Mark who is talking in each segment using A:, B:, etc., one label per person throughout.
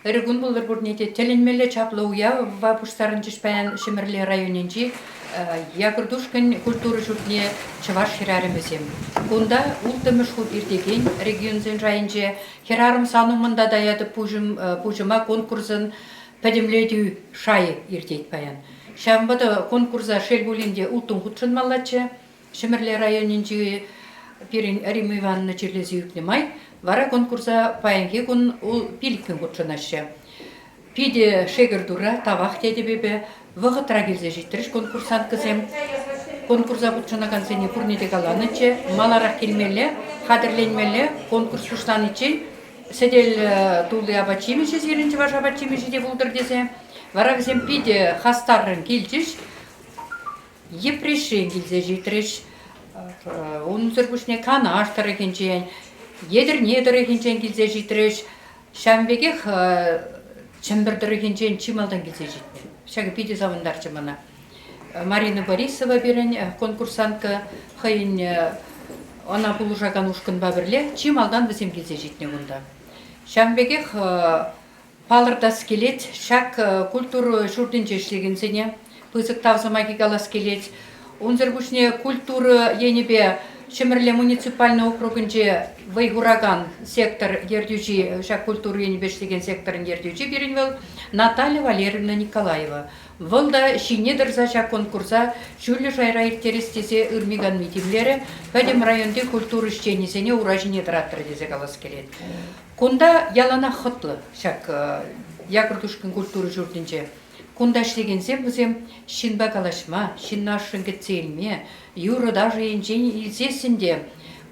A: Ырӑ кун пултӑр пурне те. Тӗлӗнмелле чаплӑ уява пуҫтарӑнчӗҫ паян Ҫӗмӗрле районӗнчи Якуртушкӑнь культура ҫуртне чӑваш хӗрарӑмӗсем. Кунта улттӑмӗш хут иртекен регионсен шайӗнче «Хӗрарӑм сан умӑнта таятӑп пуҫӑм, пуҫӑма» конкурсӑн пӗтӗмлетӳ шайӗ иртет паян. Ҫавӑнпа та конкурса шел пулин те улттӑн хутшӑнмаллаччӗ. Ҫӗмӗрле районӗнчи пирӗн Римма Ивановна чирлесе ӳкнӗ май вара конкурса паянхи кун пилӗккӗн хутшӑнаҫҫӗ. Питӗ шӗкӗр Турра тавах тетӗп эпӗ. Вӑхӑтра килсе ҫитрӗҫ конкурсанткӑсем. Конкурса хутшӑнакансене пурне те каланӑччӗ. Маларах килмелле, хатӗрленмелле. Конкурс пуҫланиччен сӗтел тулли апат-ҫимӗҫӗ сирӗн чӑваш апат-ҫимӗҫӗ те пултӑр тесе. Вара вӗсем питӗ хастаррӑн килчӗҫ. Йӗпреҫрен килсе ҫитрӗҫ. Унсӑр пуҫне Канаш тӑрӑхӗнчен, Етӗрне тӑрӑхӗнчен килсе ҫитрӗҫ. Ҫавӑн пекех Чӗмпӗр тӑрӑхӗнчен чи малтан килсе ҫитнӗ. Ҫакӑ питӗ савӑнтарчӗ мана. Марина Борисова пирӗн конкурсантка хӑйӗн ӑна пулӑшакан ушкӑнпа пӗрле чи малтан вӗсем килсе ҫитнӗ кунта. Ҫавӑн пекех Палӑртас килет, ҫак культура ҫуртӗнче ӗҫлекенсене пысӑк тав сӑмахӗ калас килет. Унсӑр пуҫне культура енӗпе Ҫӗмӗрле муниципальнӑй округӗнче вӑй хуракан сектор ертӳҫи, ҫак культура енӗпе ӗҫлекен секторӑн ертӳҫи пирӗн вӑл Наталья Валерьевна Николаева. Вӑл та ҫине тӑрса ҫак конкурса ҫӳллӗ шайра ирттерес тесе ырми-канми тимлерӗ, пӗтӗм районти культура ӗҫченӗсене ура ҫине тӑратрӗ тесе калас килет. Кунта яланах хӑтлӑ ҫак Якуртушкӑнь культура ҫуртӗнче. Кунта ӗҫлекенсем вӗсем ҫынпа калаҫма, ҫынна ӑшшӑн кӗтсе илме, юрӑ-ташӑ енчен илсессӗн те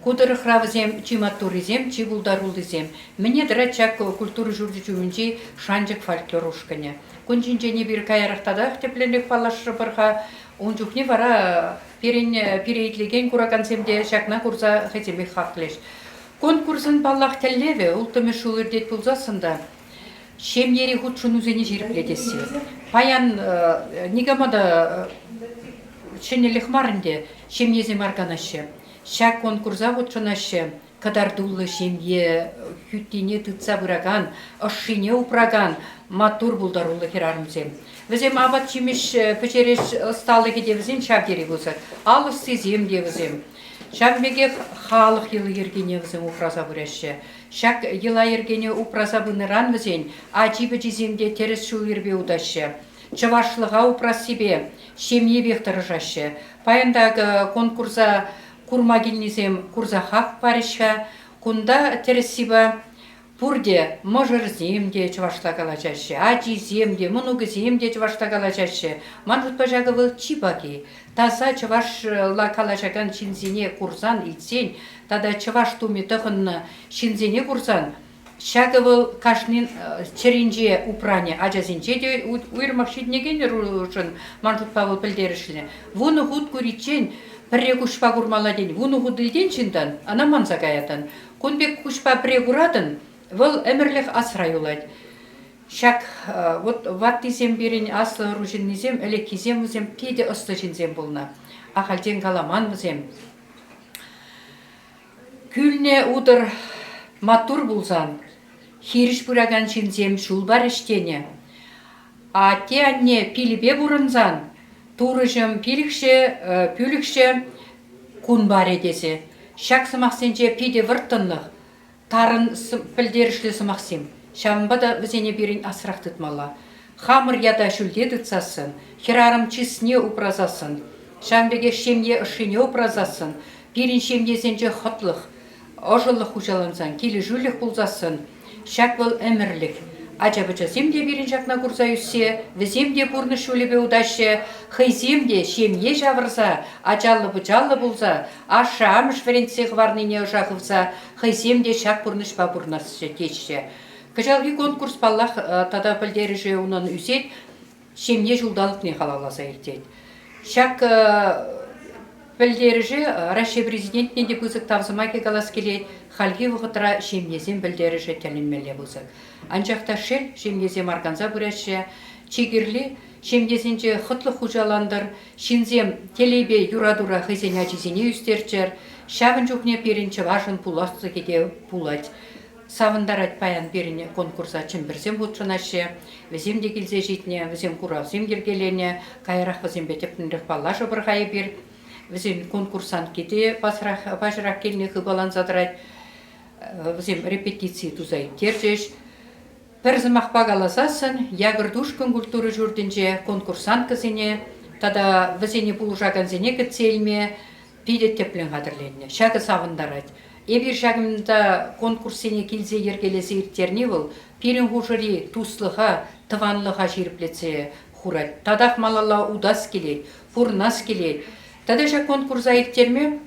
A: ку тӑрӑхра вӗсем чи маттуррисем, чи пултаруллисем. Мӗне тӑрать ҫак культура ҫурчӗ ҫумӗнчи Шанчӑк фольклор ушкӑнӗ. Кун ҫинчен эпир каярах татах тӗплӗнрех паллашрӑпӑр-ха. Ун чухне вара пирӗн пире итлекен куракансем те ҫакна курса хӑйсемех хаклӗҫ. Конкурсӑн, паллах, тӗллевӗ улттӑмӗш ҫул иртет пулсассӑн та ҫемьери хутшӑнусене ҫирӗплетесси. Паян никама та ҫӗнӗлӗх мар ӗнтӗ, ҫемьесем арканаҫҫӗ. Ҫак конкурса хутшӑнаҫҫӗ кӑтартуллӑ ҫемье хӳттине тытса пыракан, ӑшшине упракан маттур пултаруллӑ хӗрарӑмсем. Вӗсем апат-ҫимӗҫ пӗҫерес ӑсталӑхӗ те вӗсен ҫав тери пысӑк, ал ӑстисем те вӗсем. Ҫавӑн пекех халӑх йӑли-йӗркине вӗсем упраса пыраҫҫӗ. Ҫак йӑла-йӗркене упраса пынӑран вӗсен ачи-пӑчисем те тӗрӗс ҫул-йӗрпе утаҫҫӗ. Чӑвашлӑха упрассипе ҫемйипех тӑрӑшаҫҫӗ. Паян та акӑ конкурса курма килнисем курса хак парӗҫ-ха. Кунта тӗрӗссипе Пурте, мӑшӑрсем те чӑвашла калаҫаҫҫӗ, ачисем те, мӑнукӗсем те чӑвашла калаҫаҫҫӗ. Ман шутпа ҫакӑ вӑл чи пахи. Таса чӑвашла калаҫакан ҫынсене курсан, илтсен тата чӑваш тумӗ тӑхӑннӑ ҫынсене курсан ҫакӑ вӑл кашнин чӗринче упранӗ, ачасенче те уйрӑмах ҫитӗнекен ӑрушӑн ман шутпа вӑл пӗлтерӗшлӗ. Вунӑ хут куриччен пӗрре куҫпа курмалла тен, вунӑ хут илтен ҫынтан, ӑна манса каятӑн. Кун пек куҫпа пӗре куратӑн, вӑл ӗмӗрлӗх асра юлать. Ҫак вот ваттисем пирӗн аслӑ ӑру ҫыннисем, ӗлӗкхисем вӗсем питӗ ӑслӑ ҫынсем пулнӑ. Ахальтен каламан вӗсем. Кӳлнӗ утӑр маттур пулсан, хирӗҫ пыракан ҫынсем ҫул парӗҫ тенӗ. Атте-анне пилӗпе пурӑнсан, Турӑҫӑм пилӗкҫӗ, пӳлӗхҫӗ кун парӗ тесе. Ҫак сӑмахсенче питӗ вӑрттӑнлӑх, тарӑн пӗлтерӗшлӗ сӑмахсем. Ҫавӑнпа та вӗсене пирӗн асрах тытмалла. Хамӑр ята ҫӳлте тытсассӑн, хӗрарӑм чысне упрасассӑн, ҫавӑн пекех ҫемье ӑшшине упрасассӑн, пирӗн ҫемьесенче хӑтлӑх, ӑшӑлӑх хуҫалансан, килӗшӳлӗх пулсассӑн, ҫак вӑл ӗмӗрлӗх. Ача-пӑчасем те пирӗн ҫакна курса ӳссе, вӗсем те пурнӑҫ ҫулӗпе утаҫҫӗ, хӑйсем те ҫемье ҫавӑрса, ачаллӑ-пӑчаллӑ пулса, ашшӗ-амӑш вӗрентсе хӑварнине ӑша хывса, хӑйсем те ҫак пурнӑҫпа пурӑнасчӗ теҫҫӗ. Кӑҫалхи конкурс, паллах, тата пӗлтерӗшӗ унӑн ӳсет, ҫемье ҫулталӑкне халалласа иртет. Ҫак пӗлтерӗше Раҫҫей Президентне те пысӑк тав сӑмахӗ калас килет. Хальхи вӑхӑтра ҫемьесен пӗлтерӗшӗ тӗлӗнмелле пысӑк. Анчах та шел, ҫемьесем арканса пыраҫҫӗ. Чи кирли, ҫемьесенче хӑтлӑх хуҫалантӑр, ҫынсем телейпе юратура хӑйсен ачисене ӳстерччӗр. Ҫавӑн чухне пирӗн чӑвашӑн пуласлӑхӗ те пулать. Савӑнтарать паян пирӗн конкурса чӗмпӗрсем хутшӑнаҫҫӗ. Вӗсем те килсе ҫитнӗ, вӗсем куравсем йӗркеленӗ. Каярах вӗсемпе тӗплӗнрех паллашӑпӑр-ха эпир. Вӗсен конкурсантки те паҫӑрах килнӗ хыпаланса тӑрать. Вӗсем репетици туса ирттерчӗҫ. Пӗр сӑмахпа каласассӑн, Якӑртушкӑн культура ҫуртӗнче конкурсанткӑсене тата вӗсене пулӑшакансене кӗтсе илме питӗ тӗплӗн хатӗрленнӗ. Ҫакӑ савӑнтарать. Эпир ҫакӑнта конкурссене килсе йӗркелесе ирттерни вӑл пирӗн хушӑри туслӑха, тӑванлӑха ҫирӗплетсе хурать. Татах малалла утас килет, пурӑнас килет. Тата ҫак конкурса ирттерме,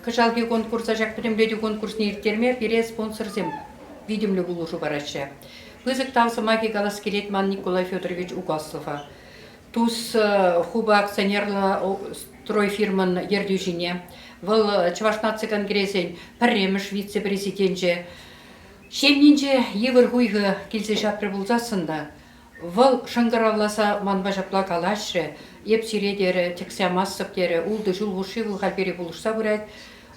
A: кӑҫалхи конкурса, ҫак пӗтӗмлетӳ конкурсне ирттерме пире спонсорсем витӗмлӗ пулӑшу параҫҫӗ. Пысӑк тав сӑмахӗ калас килет ман Николай Федорович Угаслова. Тус хупӑ акционерлӑ стройфирмӑн ертӳҫине, вӑл Чӑваш наци конгресӗн пӗрремӗш вице-президенчӗ. Ҫемйинче йывӑр хуйхӑ килсе ҫапрӗ пулсассӑн та Вӑл шӑнкӑравласа манпа ҫапла калаҫрӗ, эп сире, терӗ, тӗксе ямастӑп, терӗ, ултӑ ҫул хушши вӑл халь пире пулӑшса пырать.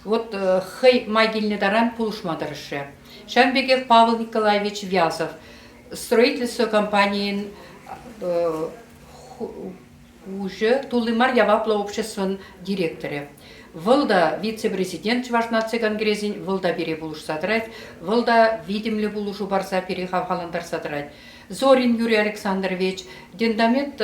A: Вот хӑй май килнӗ таран пулӑшма тӑрӑшрӗ. Ҫавӑн пекех Павел Николаевич Вязов строительство компанийӗн уҫӑ, тулли мар яваплӑ обществӑн директорӗ. Вӑл та вице-президент Чӑваш наци конгресӗн, вӑл та пире пулӑшса тӑрать, вӑл та витӗмлӗ пулӑшу парса пире хавхалантарса тӑрать. Зорин Юрий Александрович, Дендамет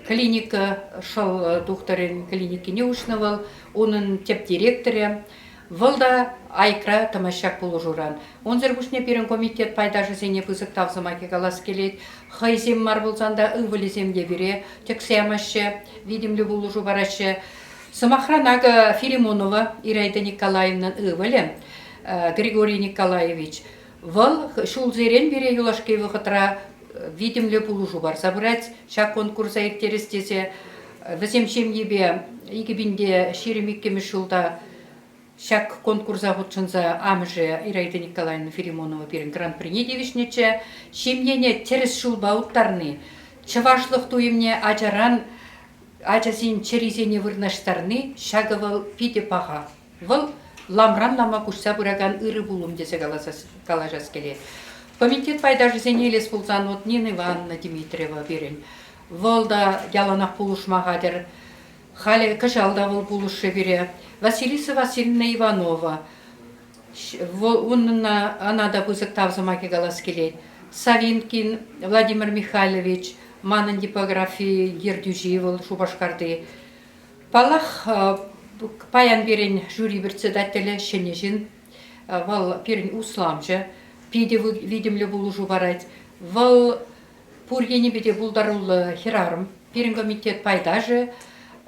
A: клиника шӑл тухтӑрӗн клиникине уҫнӑ вӑл, унӑн тӗп директорӗ. Вӑл та айкра тӑмасть ҫак пулӑшуран. Унсӑр пуҫне пирӗн комитет пайташӗсене пысӑк тав сӑмахӗ калас килет. Хӑйсем мар пулсан та ывӑлӗсем те пире тӗксе ямаҫҫӗ, витӗмлӗ пулӑшу параҫҫӗ. Сӑмахран, акӑ Филимонова Ираида Николаевнӑн ывӑлӗ Григорий Николаевич. Вӑл ҫулсерен пире юлашки вӑхӑтра витӗмлӗ пулӑшу парса пырать ҫак конкурса ирттерес тесе. Вӗсем ҫемйипе 2022 ҫулта ҫак конкурса хутшӑнса амӑшӗ Ираида Николаевна Филимонова пирӗн гран-прине тивӗҫнӗччӗ. Ҫемьене тӗрӗс ҫулпа уттарни, чӑвашлӑх туйӑмне ачаран ачасен чӗрисене вырнаҫтарни ҫакӑ вӑл питӗ паха. Вӑл ламран лама куҫса пыракан ырӑ пулӑм тесе калаҫас килет. Комитет пайташӗсене илес пулсан вот Нина Ивановна Дмитриева пирӗн. Вӑл та яланах пулӑшма хатӗр. Халӗ кӑҫал та вӑл пулӑшрӗ пире. Василиса Васильевна Иванова. Вӑл унӑн ӑна та пысӑк тав сӑмахӗ калас килет. Савинкин Владимир Михайлович, манӑн типографи ертӳҫи вӑл Шупашкарти. Паллах, паян пирӗн жюри председателӗ ҫӗнӗ ҫын. Вӑл пирӗн усламҫӑ, питӗ витӗмлӗ пулӑшу парать. Вӑл пур енӗпе те пултаруллӑ хӗрарӑм. Пирӗн комитет пайташӗ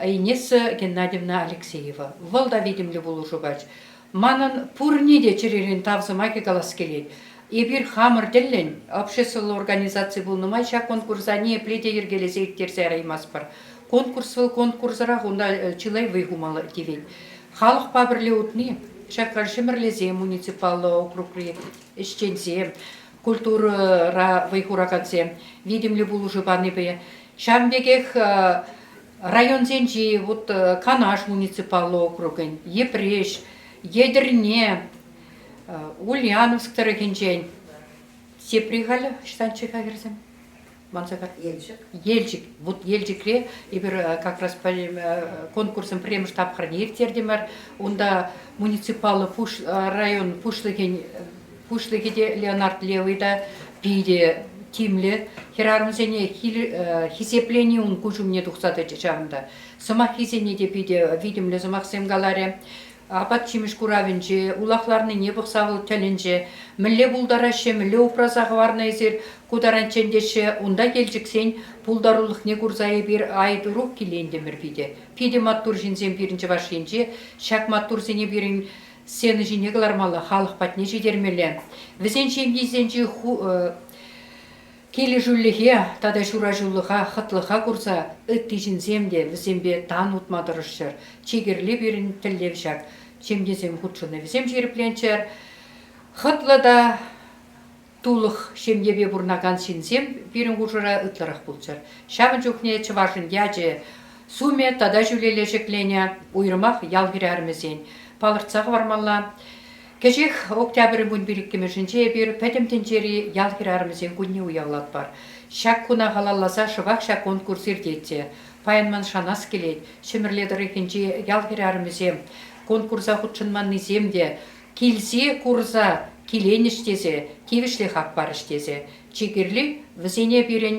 A: Инесса Геннадьевна Алексеева. Вӑл та витӗмлӗ пулӑшу пачӗ. Манӑн пурне те чӗререн тав сӑмахӗ калас килет. Эпир хамӑр тӗллӗн обществӑлла организаци пулнӑ май ҫак конкурса ниепле те йӗркелесе ирттерсе яраймастпӑр. Конкурс вӑл конкурсрах унта чылай вӑй хума тивет. Халӑхпа пӗрле утни ҫак Ҫӗмӗрлесем муниципаллӑ округри ӗҫченсем, культурӑра вӑй хуракансем витӗмлӗ пулӑшу панипе, ҫавӑн пекех районсенчи вот Канаш муниципаллӑ округӗн, Йӗпреҫ, Етӗрне, Ульяновск тӑрӑхӗнчен тепри халӗ ӑҫтанччӗ-ха хӗрсем? Манса Елчӗк. Елчӗк. Вот Елчӗкре эпир как раз конкурсӑн пӗрремӗш тапхӑрне ирттертӗмӗр. Унта муниципаллӑ район пуҫлӑхӗн пуҫлӑхӗ те Леонард Левый та питӗ тимлӗ. Хӗрарӑмсене хисеплени ун куҫ умне тухса тӑчӗ ҫавӑнта. Сӑмаххисене те питӗ витӗмлӗ сӑмахсем каларӗ. Апат-ҫимӗҫ куравӗнче улах ларнине пӑхса вӑл тӗлӗнчӗ. Мӗнле пултараҫҫӗ, мӗнле упраса хӑварнӑ эсир ку таранччен теҫҫӗ. Унта Елчӗксен пултарулӑхне курса эпир ай-турух килентӗмӗр питӗ. Питӗ маттур ҫынсем пирӗн Чӑваш Енче. Ҫак маттурсене пирӗн сцена ҫине кӑлармалла, халӑх патне ҫитермелле. Вӗсен ҫемйисенчи Килӗшӳлӗхе тата ҫураҫулӑха, хӑтлӑха курса ытти ҫынсем те вӗсемпе тан утма тӑрӑшчӑр. Чи кирли пирӗн тӗллев ҫак. Ҫемьесем хутшӑнни вӗсем ҫирӗпленччӗр. Хӑтлӑ та тулӑх ҫемьепе пурӑнакан ҫынсем пирӗн хушӑра ытларах пулччӑр. Ҫавӑн чухне чӑвашӑн ячӗ, сумӗ тата ҫӳлелле ҫӗкленӗ, уйрӑмах ял хӗрарӑмӗсен. Палӑртса хӑвармалла. Кӗҫех октябрӗн вунпилӗккӗмӗшӗнче эпир Пӗтӗм тӗнчери ял хӗрарӑмӗсен кунне уявлатпӑр. Ҫак куна халалласа шӑпах ҫак конкурс иртет те. Паян ман шанас килет, Ҫӗмӗрле тӑрӑхӗнчи ял хӗрарӑмӗсем конкурса хутшӑнманнисем те килсе курса киленӗҫ тесе, тивӗҫлӗ хак парӗҫ тесе. Чи кирли вӗсене пирӗн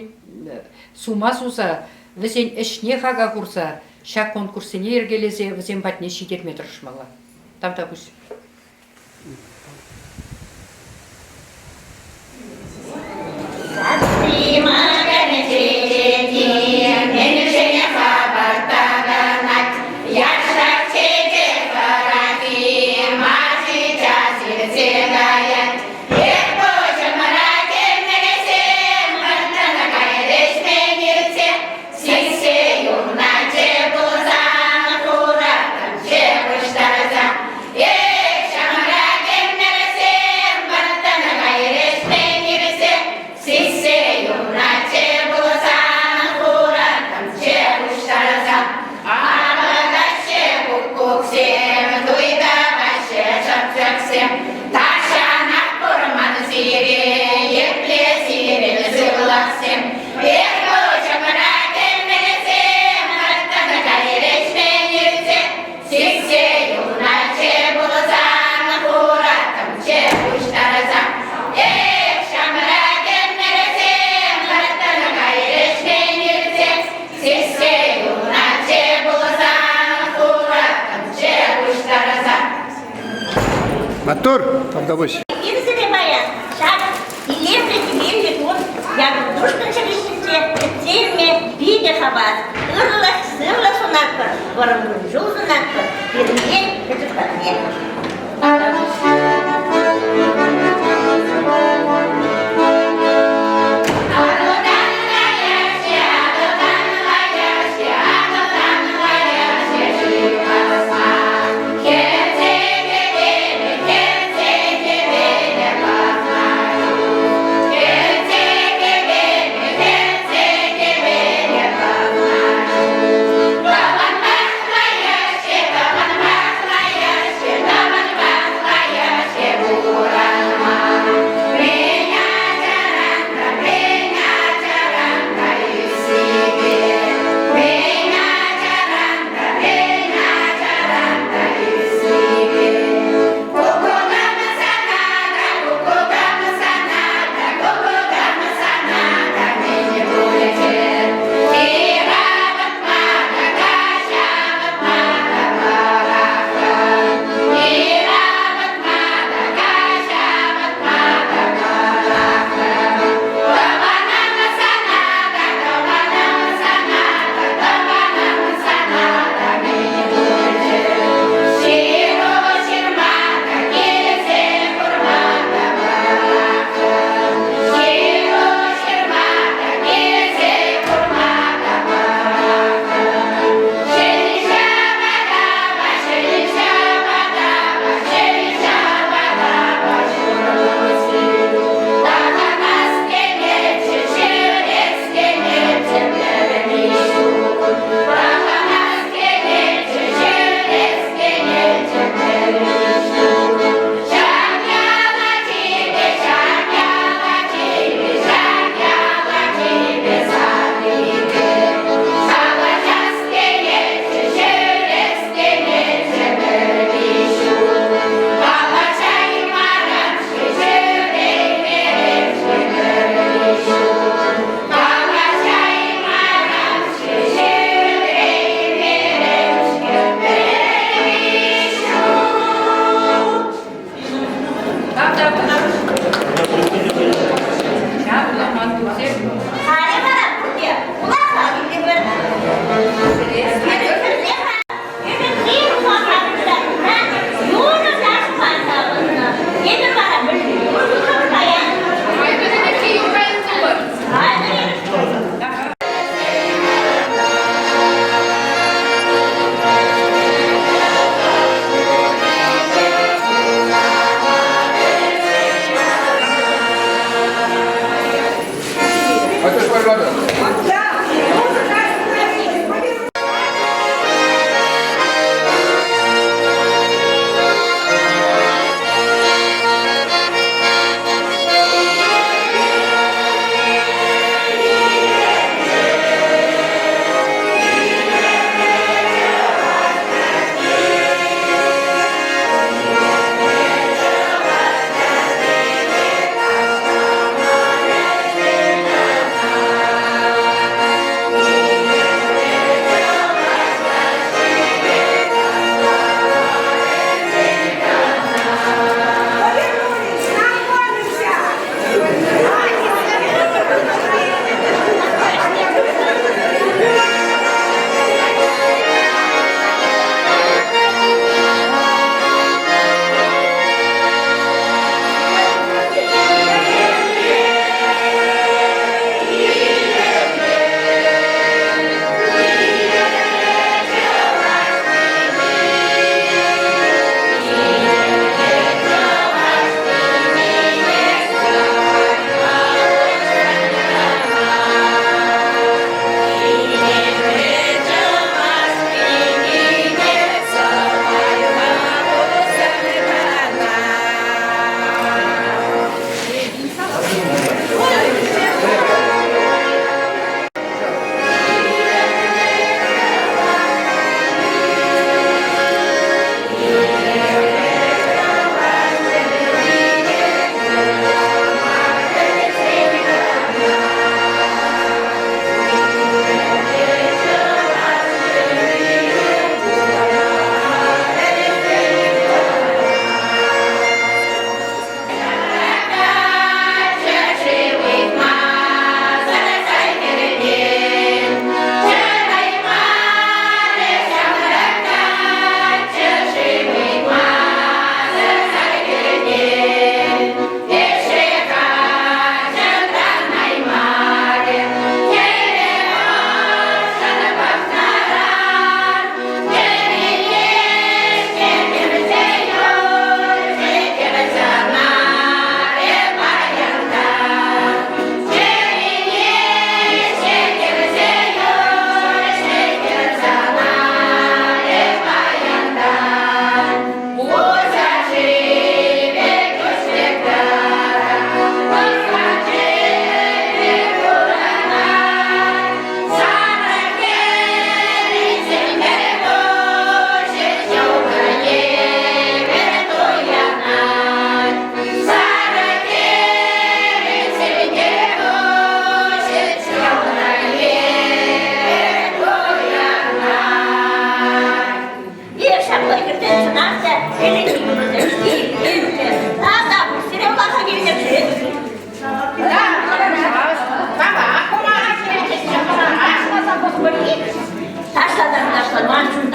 A: сума суса, вӗсен ӗҫне хака хурса ҫак конкурссене йӗркелесе вӗсем патне ҫитерме тӑрӑшмалла. Тавтапуҫ.
B: Сиссе юлначӗ пулсан хуратӑнче пуҫтарса. Эх, ҫамрӑк ӗмӗрсем вӑрттӑн кайрӗҫ мӗн Сиссе юлначӗ пулсан хуратӑнче пуҫтарса. Авӑтаҫҫӗ куккуксем, туй тӑваҫҫӗ шӑпчӑксем. Тахҫанах курман сире, епле сирӗн сывлӑхсем. Эх, пуҫӑмра кӗмӗлсем, вӑрттӑн кайрӗҫ мӗн Сиксе юлначӗ пулсан, хуратӑмччӗ пуҫтарса. Эх, ҫамрӑк ӗмӗрсем, вӑрттӑн кайрӗҫ мӗн Сиксе юлначӗ пулсан, хуратӑмччӗ пуҫтарса.
C: Маттур, тавтапуҫ.
D: Ирсӗре паян ҫак илемлӗ хӗвеллӗ кун Якутушкӑн ҫӗрӗҫӗнче кӗтсе илме питӗ хавас. Ырлӑх, сывлӑх сунатпӑр, вӑрӑм кун-ҫул сунатпӑр, пирӗнтен пӗчӗк парне.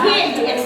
D: Елчӗк.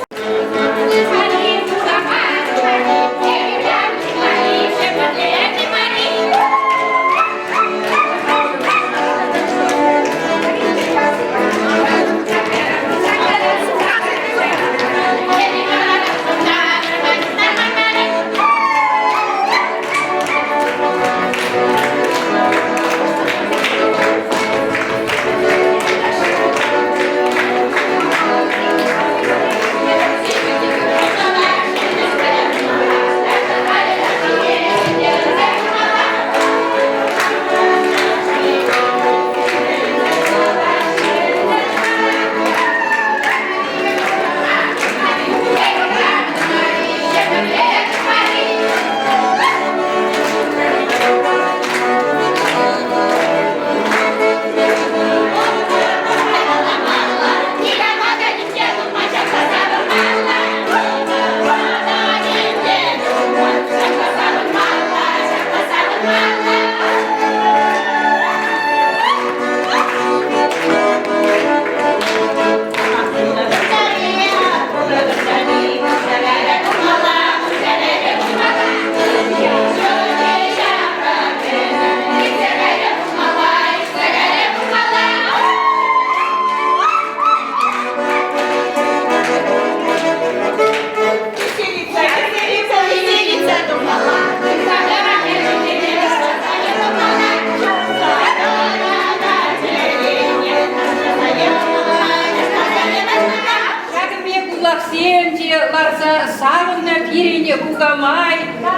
A: Ҫакӑн пек улахсем те ларса савӑннӑ пирӗн кукамай,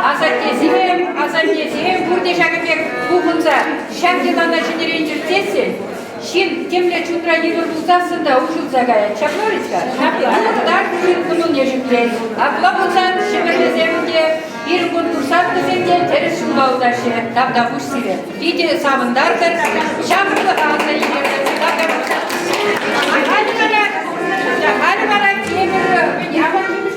A: асаттесем, асаннесем пурте ҫакӑн пек пухӑнса ҫак йӑлана ҫӗнӗрен чӗртсессӗн ҫын темле чунра йывӑр пулсассӑн та уҫӑлса каять. Ҫапла вӗт-ха? Ҫапла. Так ҫын кӑмӑлне ҫӗклет. Апла пулсан ҫӗмӗрлесем те, пирӗн конкурсанткӑсем те тӗрӗс ҫулпа утаҫҫӗ. Тавтапуҫ сире. Питӗ савӑнтартӑр, ҫамрӑклӑха аса илтертӗр. Тавтапуҫ. Халӗ вара, халӗ вара тепӗр апат-ҫимӗҫ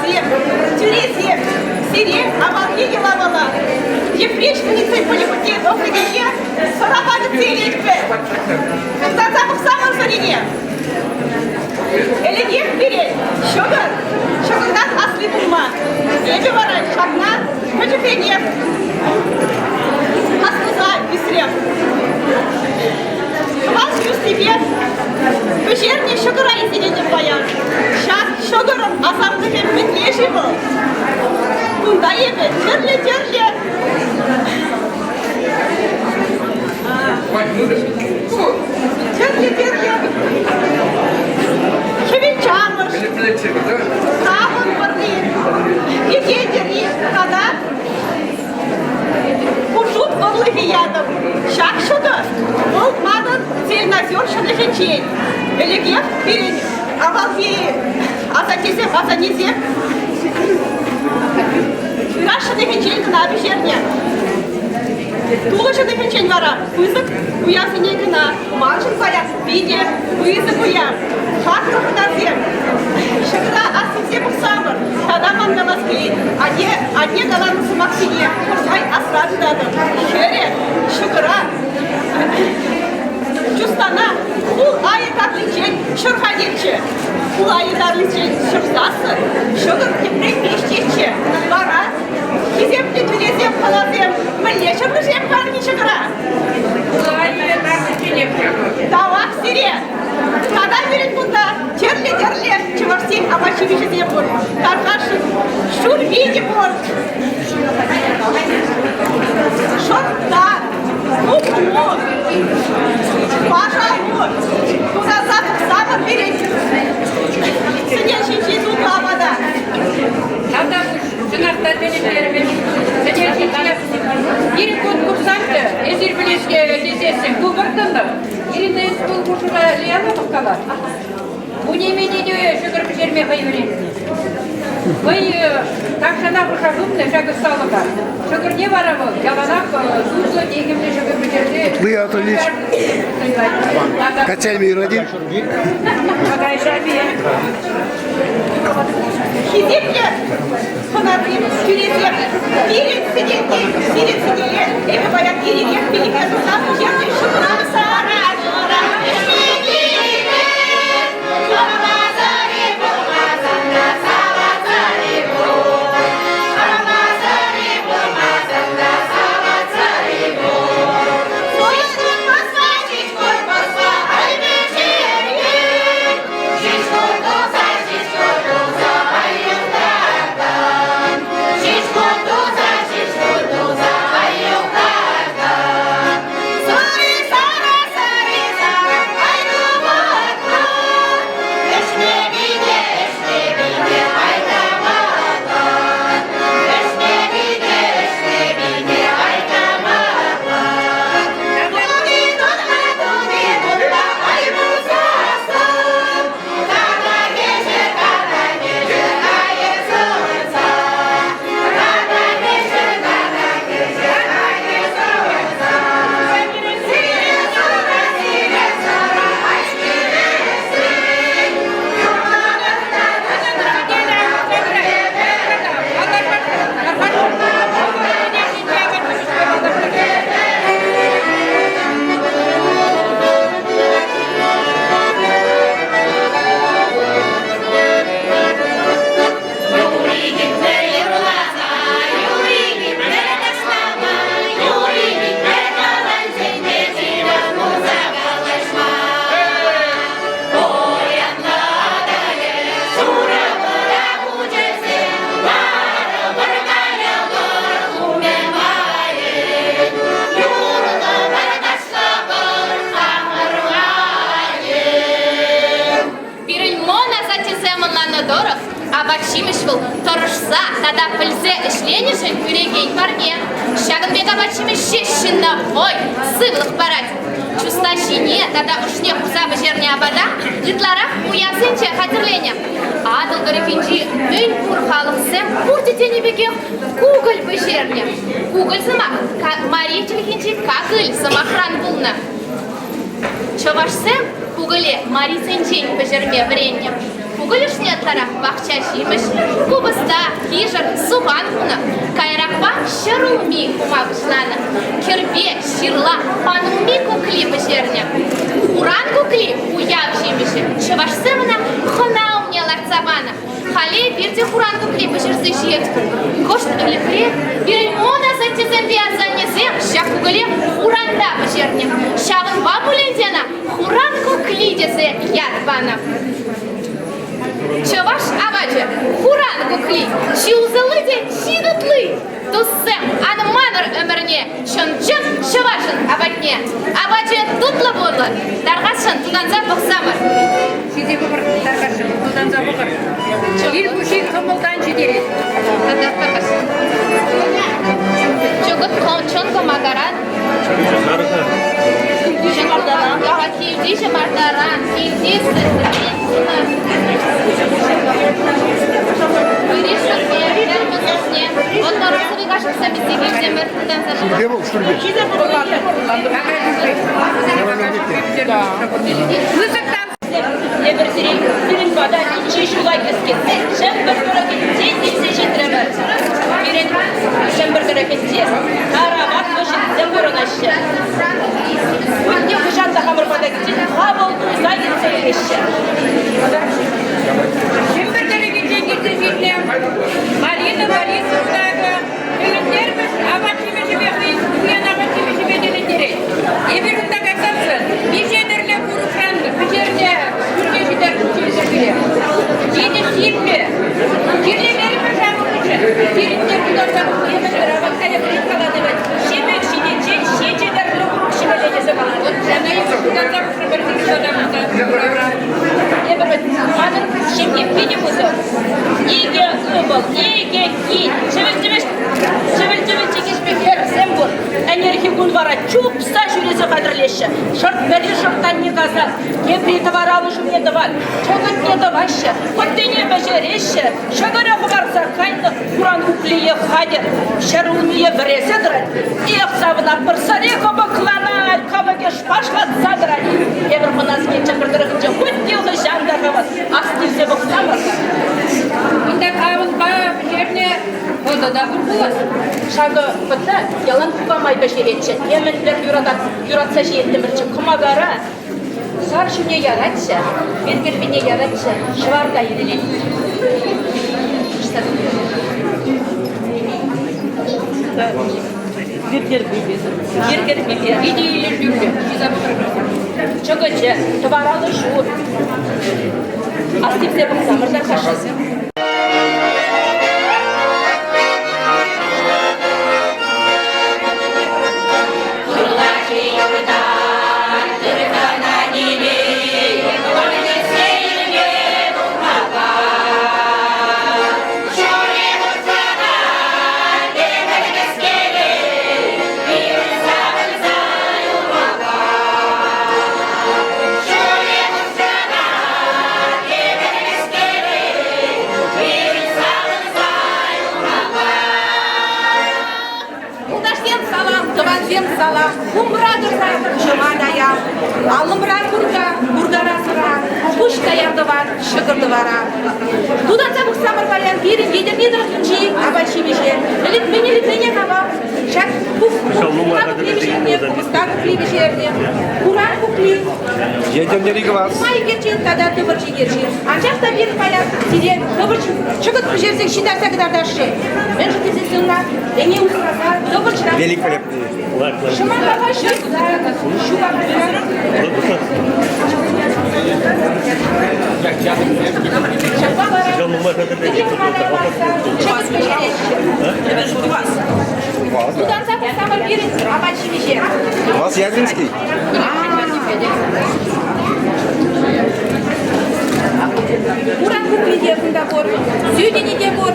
C: хӑнасем, тӳресем, сире авалхи йӑлапала Йӗпреҫ муниципалитет округӗнче сӑрапа кӗтсе илетпӗр. Тутарса пӑхсамӑр сӑрине. Ӗлӗкех пире ҫӑкӑр, ҫӑкӑртан асли пулман. Эпӗ вара ҫакна пӗчӗкренех астуса ӳсрӗм. Чӑваш чустипе пӗҫернӗ ҫӑкӑра илсе килтӗм паян. Ҫак ҫӑкӑрӑн асамлӑхӗ мӗнле-ши вӑл? Кунта эпӗ тӗрлӗ-тӗрлӗ тӗрлӗ-тӗрлӗ хӗвелчамӑш, кавӑн вӑрри, йӗке тата Хушут вӑрлӑхӗ ятӑм. Ҫак ҫӑкӑр вӑл манӑн цельнозер ҫӑнӑхӗнчен. Ӗлӗкех пирӗн авалхи асаттесем, асаннесем ыраш ҫӑнӑхӗнчен кӑна пӗҫернӗ. Тулӑ ҫӑнӑхӗнчен вара пысӑк уявсене кӑна. Маншӑн паян питӗ пысӑк уяв. Хаклӑ хӑнасем, ҫӑкӑра астивсе пӑхсамӑр тата ман калас килет. Анне, анне каланӑ сӑмахсене пӑрмай асра тытатӑп. Хӗрӗ ҫӑкӑра чустана хул айӗ тарлинчен ҫӑрханетчӗ. Хул айӗ тарлинчен ҫӑрсассӑн ҫӑкӑр тепре пиҫтетчӗ. Вара хисеплӗ тӳресем, хӑнасем мӗнле ҫӑрнӑ-ши парни ҫӑкӑра? Тавах сире! Тата пирӗн кунта тӗрлӗ-тӗрлӗ чӑвашсен апат-ҫимӗҫӗсем пур. Тархасшӑн, шӳрпи те пур. Шӑрттан, куклу, пашалу. Тутанса пӑхсамӑр пирӗн сӗтел ҫинчи тутлӑ апата.
A: Тата чӑнах та тӗлӗнтермӗш. Сӗтел ҫинче пирӗн конкурсант эсир пӗлеске тесессӗн ку вӑрттӑнлӑх. Ирина эс вӑл хушӑра Лиана пӑхкалать. Кунемене те ҫӑкӑр пӗҫерме хӑй вӗрентнӗ. Хӑй тахҫанах ӑша хывнӑ ҫак ӑсталӑха. Ҫӑкӑрне вара вӑл яланах тутлӑ, техӗмлӗ ҫӑкӑр пӗҫерсе
E: Луи Анатольевич. Котельми юратин.
C: Хисеплӗ хӑнасем, тӳресем, пирӗн сӗтелте, сирӗн сӗтеле эпӗ паян ирех пилӗке туса пӗҫернӗ ҫӑкӑра
B: Пирӗн мӑн асаттесем ӑнланнӑ тӑрӑх, апат-ҫимӗҫ вӑл тӑрӑшса тата пӗлсе ӗҫленӗшӗн кӳрекен парне. Ҫакӑн пек апат-ҫимӗҫ ҫеҫ ҫынна вӑй, сывлӑх парать. Чуста ҫине тата ӑшне хурса пӗҫернӗ апата ытларах уявсенче хатӗрленӗ. Атӑл тӑрӑхӗнчи мӗн пур халӑхсем пурте тенӗ пекех кукӑль пӗҫернӗ. Кукӑль сӑмах мари чӗлхинчи какыль сӑмахран пулнӑ. Чӑвашсем кукӑле марисенчен пӗҫерме вӗреннӗ. Кукӑль ӑшне ытларах пахча ҫимӗҫ, купӑста, кишӗр, сухан хунӑ. Каярахпа ҫӗрулми хума пуҫланӑ. Кӗрпе, ҫырла, панулми кукли пӗҫернӗ. Хуран кукли уяв ҫимӗҫӗ. Чӑвашсем ӑна хӑна умне лартса панӑ. Халӗ эпир те хуран кукли пӗҫерсе ҫиетпӗр. Кӑшт ӗлӗкрех пирӗн мӑн асаттесемпе асаннесем ҫак кукӑле хуранта пӗҫернӗ. Ҫавӑнпа пуль ӗнтӗ ӑна хуран кукли тесе ят панӑ. Чӑваш апачӗ хуран кукли, чи усӑлли те чи тутли. Туссем, ан манӑр ӗмӗрне чӑн-чӑн чӑвашӑн апатне. Апачӗ тутлӑ пултӑр, тархасшӑн тутанса пӑхсамӑр.
A: Ҫисе пӑхӑр, тархасшӑн тутанса пӑхӑр. Кил хуҫи кӑмӑлтан ҫитерет.
B: Тата тархасшӑн. Чӑкӑт чӑн кӑмакаран. Килти ҫӑмартаран, килти сӗтрен тунӑ.
E: Шӳрпе вӑл, шӳрпе.
A: Пысӑк тав.
F: Эпир сире сирӗн пата инҫе ҫула кӗскетсе Чӗмпӗр тӑрӑхӗнчен килсе ҫитрӗмӗр. Пирӗн Чӗмпӗр тӑрӑхӗнче тараватлӑ ҫынсем пурӑнаҫҫӗ. Пурте хӑҫан та хамӑр пата килсен хапӑл туса килсе илеҫҫӗ.
A: Чӗмпӗр тӑрӑхӗнчен килсе ҫитнӗ Марина Борисовна акӑ тӗлӗнтермӗш апат-ҫимӗҫӗпе хӑйӗн пуян апат-ҫимӗҫӗпе тӗлӗнтерет. Эпир унта кайсассӑн миҫе тӗрлӗ курӑкран пӗҫернӗ пӳрте ҫитерчӗ пире. Питӗ сиплӗ. Чирлемерӗмӗр ҫав хыҫҫӑн. Сирӗн те тутарса тухнӑ апат халӗ каланӑ вӗт.
F: Ҫимӗк ҫитиччен ҫичӗ тӗрлӗ курӑк ҫимелле тесе каланӑ.
A: Вот ҫавна эпир тутарса пӑхрӑмӑр
F: Эпир манӑн ҫемье питӗ пысӑк. Икӗ ывӑл, икӗ кин, чӗвӗл-чӗвӗл чӗвӗл-чӗвӗл чӗкеҫпе хӗрсем пур. Ӗнерхи кун вара чупса ҫӳресе хатӗрлеҫҫӗ. Шӑрт пӗри шӑрттанне касать, тепри тӑвар ҫумне тӑвать, чӑкӑтне тӑваҫҫӗ, пӑттине пӗҫереҫҫӗ, ҫӑкӑрӗ хӑпарса кайнӑ хуран куклие хатӗр, ҫӗрулмие вӗресе тӑрать. Эх, савӑнатпӑр, сӑри кӑпӑкланать, кӑпӑкӗ шпашлатса тӑрать. Тепӗр хӑнасене Чӗмпӗр тӑрӑхӗнче хуть те хӑҫан та хавас ас тивсе пӑхсамӑр.
A: Кунта кавӑнпа пӗҫернӗ пӑтӑ та пур пулас.
F: Ҫакӑ пӑтта ялан кукамай пӗҫеретчӗ. Темӗнле юратса ҫиеттӗмӗрччӗ. Кӑмакара сар ҫуне яратчӗ, вир кӗрпине яратчӗ, ҫӑварта ирӗлет. Вир кӗрпипе.
A: Питӗ илӗртӳллӗ. Ҫиса пӑхӑр.
F: Чӑкӑчӗ, тӑвараллӑ ҫу. Ас тивсе пӑхсамӑр та кашасем.
C: Юлташсем салам, тӑвансем салам, умра тӑрса ҫӑва таям. Аллӑмра курка, куркара сӑра, пуҫ таяр тӑван, ҫӑкӑр тӑвара. Тутанса пӑхсамӑр паян пирӗн Етӗрне тӑрӑхӗнчи апат-ҫимӗҫе. Ӗлӗк мӗн ӗлӗкренех авал ҫак хура кукли пӗҫернӗ, купӑста кукли пӗҫернӗ, хура кукли.
G: Етӗрнери квас.
C: Нумай икерчин тата тӑпӑрч икерчин. Анчах та пирӗн паян сире тӑпӑрч чӑкӑт пӗҫерсе ҫитарса кӑтартасшӑн. Мӗншӗн тесен ӑна ӗне усраса тӑпӑрчран
G: Великолепный.
C: Ҫӑмартапа ҫырса ҫупа Ҫапла вара чӑкӑт пӗҫереҫҫӗ. Тутанса пӑхсамӑр пирӗн апат-ҫимӗҫе.
G: Квас Ягинский?
C: Хуран кукли те кунта пур, сӳтӗнӗ те пур.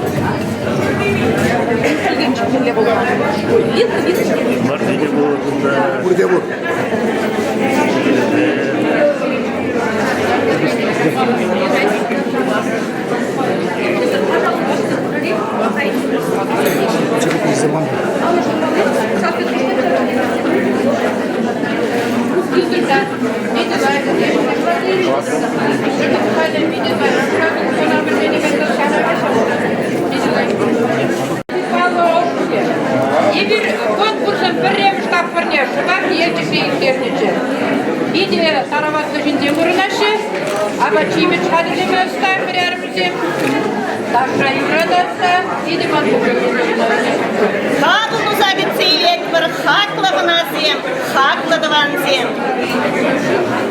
C: Вилка, вилка.
H: Марти те пур кунта.
E: Пурте пур. Чӑкӑт илсе ман.
A: Ташша юрататса, питӗ маттур.
D: Хапӑл туса кӗтсе илетпӗр хаклӑ хӑнасем, хаклӑ тӑвансем.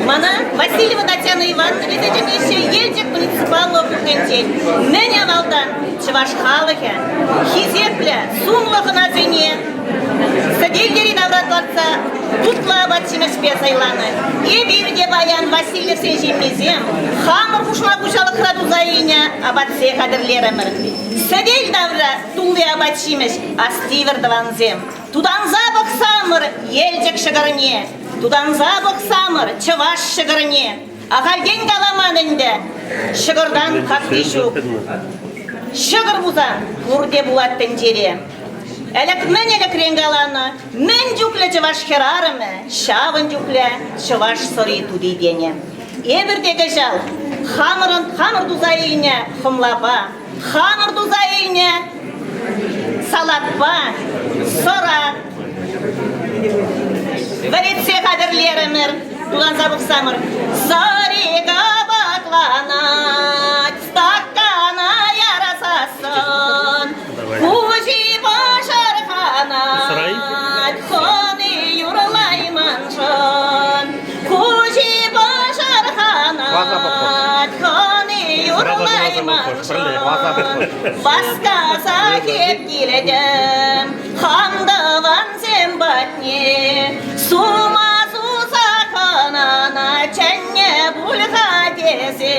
D: Мана Васильева Татьяна Ивановна тесе чӗнеҫҫӗ Елчӗк муниципаллӑ округӗнчен. Мӗн авалтан чӑваш халӑхӗ хисеплӗ, сумлӑ хӑнасене сӗтел йӗри-тавра лартса тутлӑ апат-ҫимӗҫпе сӑйланӑ. Эпир те паян Васильевсен ҫемйисем хамӑр хушма хуҫалӑхра туса илнӗ апатсем хатӗрлерӗмӗр. Сӗтел тавра тулли апат-ҫимӗҫ астивӗр тӑвансем. Тутанса пӑхсамӑр Елчӗк ҫӑкӑрне, тутанса пӑхсамӑр чӑваш ҫӑкӑрне. Ахальтен каламан ӗнтӗ, ҫӑкӑртан хакли ҫук. Ҫӑкӑр пулсан пурте пулать тӗнчере. Ӗлӗк мӗн ӗлӗкрен каланӑ, мӗн чухлӗ чӑваш хӗрарӑмӗ, ҫавӑн чухлӗ чӑваш сӑри тути тенӗ. Эпир те кӑҫал хамӑрӑн хамӑр туса илнӗ хӑмлапа, хамӑр туса илнӗ салатпа сӑра вӗретсе хатӗрлерӗмӗр, туланса пӑхсамӑр. Сӑри кӑпӑкланать, стакана ярасассӑн, хуҫи пӑшӑрханать, хӑни юрлайманшӑн. Хуҫи пӑшӑрханать, хӑни юрлайманшӑн. Васкаса хеп килетӗм хам тӑвансем патне. Сума суса хӑнана чӗннӗ пуль-ха тесе.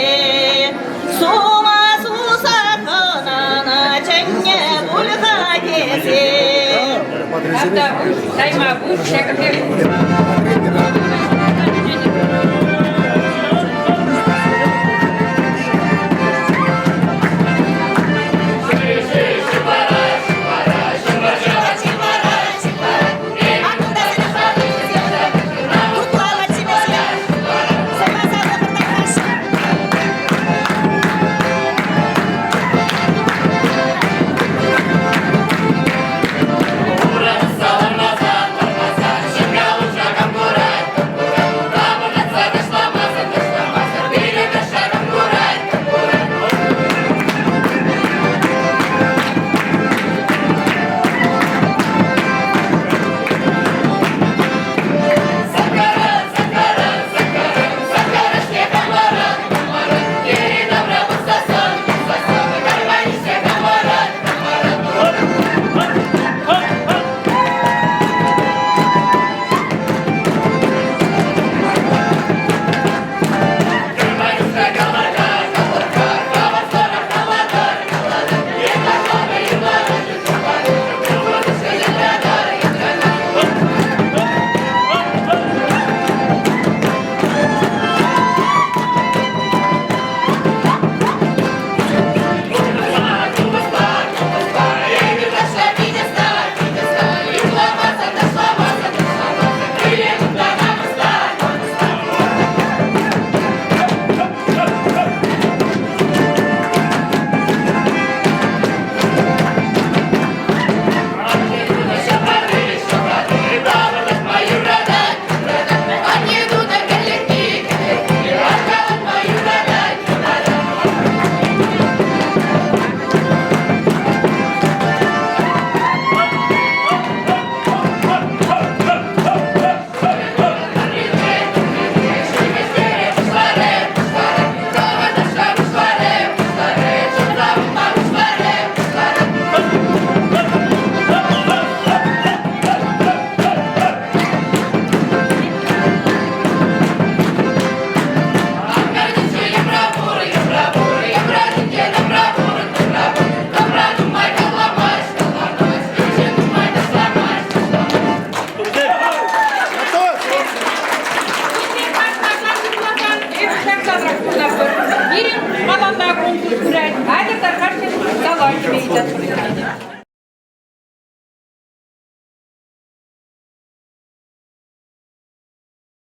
D: Сума суса хӑнана чӗннӗ пуль-ха тесе.
A: Тайма пуҫ, ҫакӑн пек.